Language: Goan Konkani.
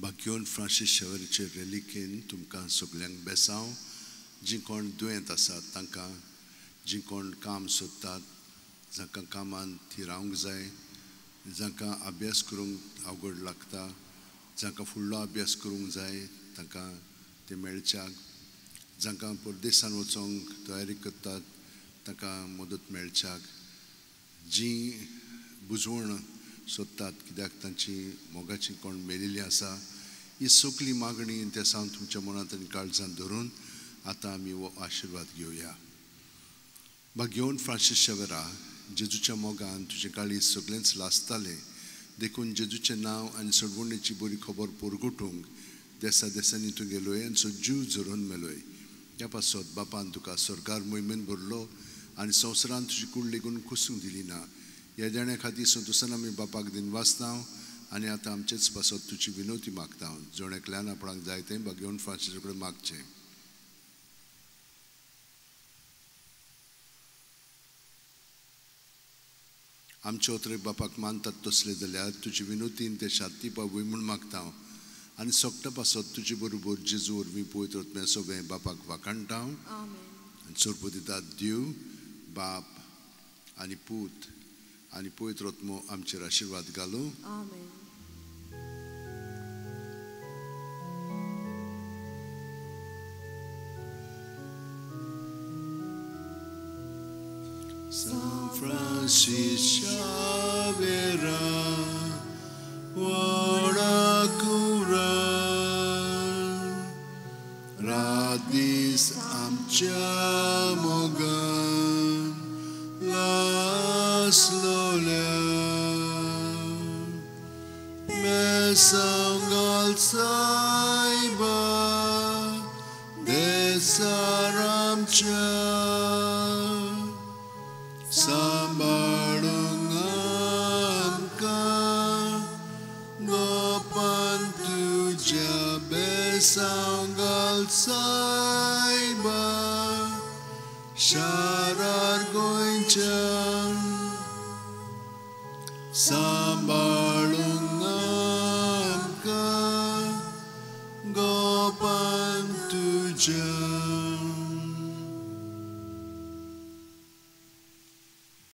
भाग्योन फ्रांसीस शेवरीचे रेलिकेन तुमकां सगल्यांक बेसांव. जीं कोण दुयेंत आसात तांकां, जीं कोण काम सोदतात, जांकां कामान थी रावंक जाय, जांकां अभ्यास करूंक आवड लागता, जांकां फुडलो अभ्यास करूंक जाय तांकां तें मेळच्याक, जांकां परदेसान वचोंक तयारी करतात तांकां मदत मेळच्याक, जीं बुजवण सोदतात कित्याक तांची मोगाची कोण मेलिल्ली आसा, ही सगळी मागणी ते सावन तुमच्या मनांत आनी काळजांत धरून आतां आमी हो आशिर्वाद घेवया. भाग्योन फ्रांसीस शेवरा, जेजूच्या मोगान तुजें काळीज सगळेंच लासतालें, देखून जेजूचें नांव आनी सोडवणेची बरी खबर पोरगोटूंक देसा देसांनी तूं गेलोय आनी सो जीव झरोवन मेलोय. ह्या पासत बापान तुका सरकार मोहिमेन भरलो आनी संवसारान तुजी कूड लेगून कुसूंक दिली ना. ह्या देण्या खातीर संतोसान आमी बापाक दिनवासता आनी आतां आमचेच पासत तुजी विनवती मागता. जण एकल्यान आपणाक जाय तें भाग्योन फ्रांसीसा कडेन मागचें. आमचे ओत्रे बापाक मानतात तसले जाल्यार तुजी विनोतीन ते शांती पावय म्हूण मागता आनी सोगटा पासत तुजे बरोबर जेजू वरवीं पवित्र आत्म्या सगळें बापाक वाखाणटा. आनी सोरपो दितात देव बाप आनी पूत आनी पवित्र आत्मो आमचेर आशिर्वाद घालूं. San Francis Xavier, ora cura, radis amcha mogan, las lola, mesangal saiba, desaramcha. Sambalung amka gopan tuja besanggal saiba sharar goincham. Sambalung